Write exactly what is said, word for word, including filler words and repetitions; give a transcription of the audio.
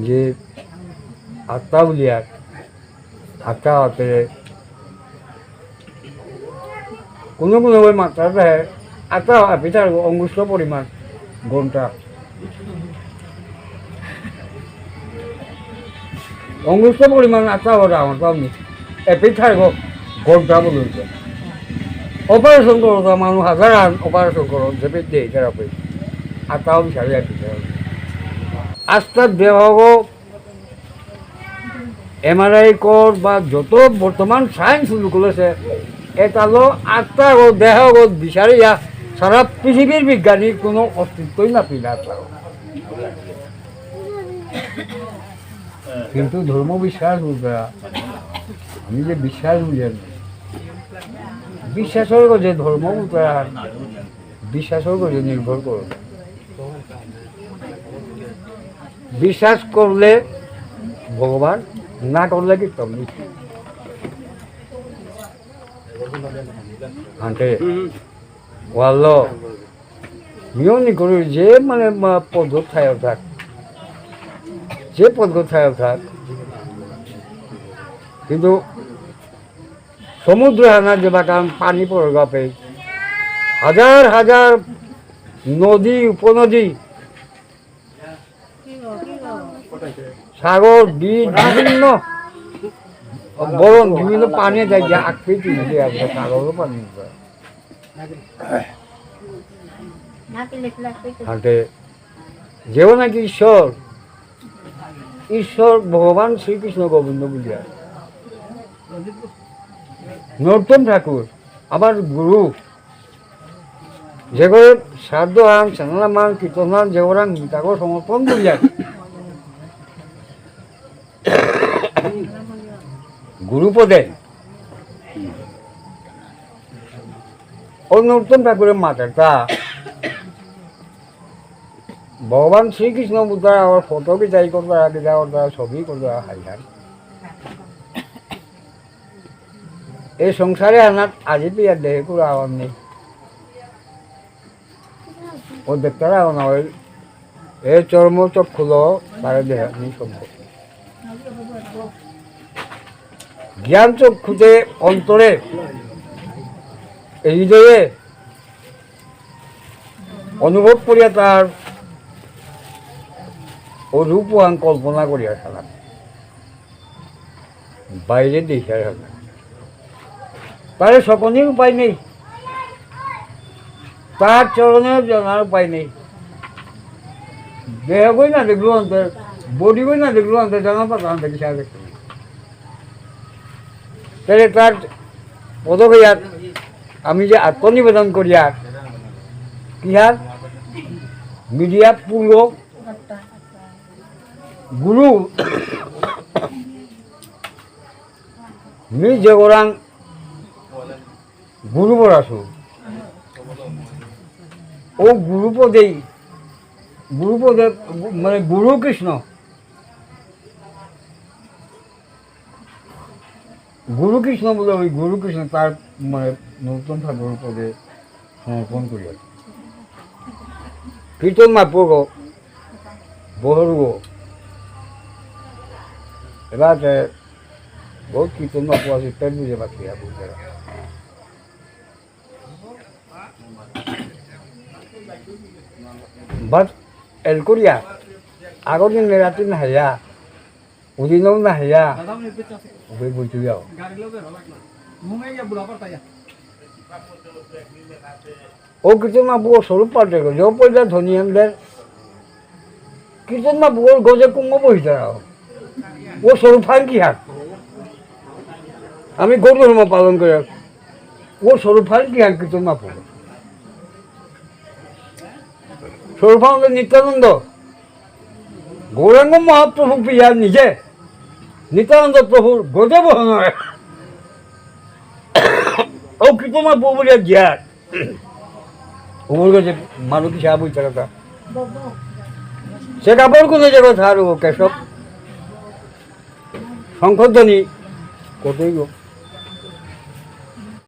যে আত্মা বুলিয়ার, আত্মা হতে কোনো কোনো ওই মাত্রা দেয়, আত্মা এপিঠার অঙ্গুষ্ঠ পরিমাণ ঘন্টা। অঙ্গুষ্ঠ পরিমাণ আত্মা ওরা আমার পাওনি। এপিঠার ঘন্টা বলুন তো। অপারেশন করো তো মানুষ হাজার আন অপারেশন করো, যে পেট দিয়ে খারাপ হয়ে। আত্মাও বিশাল এপিঠার। আস্তা দেহ এমআরআই কর বা যত বর্তমান সায়েন্স উন্নতি করেছে, এতালো আত্মাগত দেহগত বিচারিয়া সারা পৃথিবীর বিজ্ঞানীর কোনো অস্তিত্বই না পেলে আত্মাগত। কিন্তু ধর্ম বিশ্বাস বুলতারা, আমি যে বিশ্বাস বুলিয়ার, বিশ্বাসর যে ধর্ম বুলতারা, বিশ্বাসর উপরে নির্ভর করে। বিশ্বাস করলে ভগবান, না করলে কিত্তাও নেই। আনতে ওয়াল্লো নিয়ম নি করে যে মানে মা পদ থায় থাক, যে পদ থায় থাক, কিন্তু সমুদ্র হানা যে বাগান পানি পড়ে গাপে, হাজার হাজার নদী, উপনদী, সাগর, বিল, বিভিন্ন বরণ, বিভিন্ন পানি যায় যে আকৃতি দিয়ে আমরা সাগরও পানি যায়। হাতে যেও নাকি ঈশ্বর, ঈশ্বর ভগবান শ্রীকৃষ্ণ গোবিন্দ বুলিয়া। নরোত্তম ঠাকুর, আমার গুরু, যেগরে শ্রাদ্ধ আন, চান্দনা মান, কীর্তন আন, যেগরাং গীতাগো সমর্পণ করিয়া। গুরুপদে। ও নরোত্তম ঠাকুরের মাতার তা ভগবান শ্রীকৃষ্ণ বুদ্ধার আমার ফটো কি যাই করতারা, কি যাই করতারা, ছবি করতারা, হাই হাই। এই সংসারে আনাত আজি তো ইয়ার দেহে কুড়া আওয়ার নেই। ও দেখতারা আওয়ার না ওই, এ চর্ম চক্ষুলো তারা দেহে নেই সম্ভব। জ্ঞান চক্ষুতে অন্তরে, এই হৃদয়ে অনুভব করিয়া তার ও রূপহান কল্পনা করিয়া খেলা। বাইরে দেখার হবে। তাহলে সকলের উপায় নেই, তার চরণে জানার উপায় নেই। দেহগই না দেখলো আনতে, বডিগই না দেখলো আনতে, জানা পাতা আনতে কিছু আর দেখতে নেই। তাহলে তার পদক ইয়াত আমি যে আত্মনিবেদন করিয়ার, কিহার মিডিয়া পুরো গুরু, মি যেগরাং গুরু বরাসু। ও গুরুপদেই, গুরুপদে, মানে গুরু কৃষ্ণ। গুরু কৃষ্ণ বুলে ওই গুরু কৃষ্ণ তার মানে নতুন ঠাকুর পদে সমর্পণ করিয়া। কীর্তন মাপুগ, বহরুগ। এবারে বহুত কীর্তন মাপু আছে, পেট বুঝে বাকি আর বুঝে না। বাট এলকুরিয়া, আগর দিন রাতি না হেয়া, উদিনও না হেয়া, উবে বুঝু যাও। ও কিছু না বুয়ো স্বরূপ পাল্টে গো, যে পয়লা ধনী আমাদের কীর্তন না বুয়ো গজে কুম্ভ বহি দাঁড়াও। ও স্বরূপ হান কি হান? আমি গৌর ধর্ম পালন করে। ও স্বরূপ হান কি হান কীর্তন না বুয়ো? স্বরূপানন্দ নিত্যানন্দ, গৌরাঙ্গ মহাপ্রভু প্রিয়া নিজে, নিত্যানন্দ প্রভুর গজে বহন হয়। ও কীর্তন না বুয়ো বুলিয়া গিয়া, ওর গজে মানু কিসে আবু ইতারা তা। সে কাপড় কোন জায়গায় থার ও কেশব। শঙ্খধ্বনি কতই গো।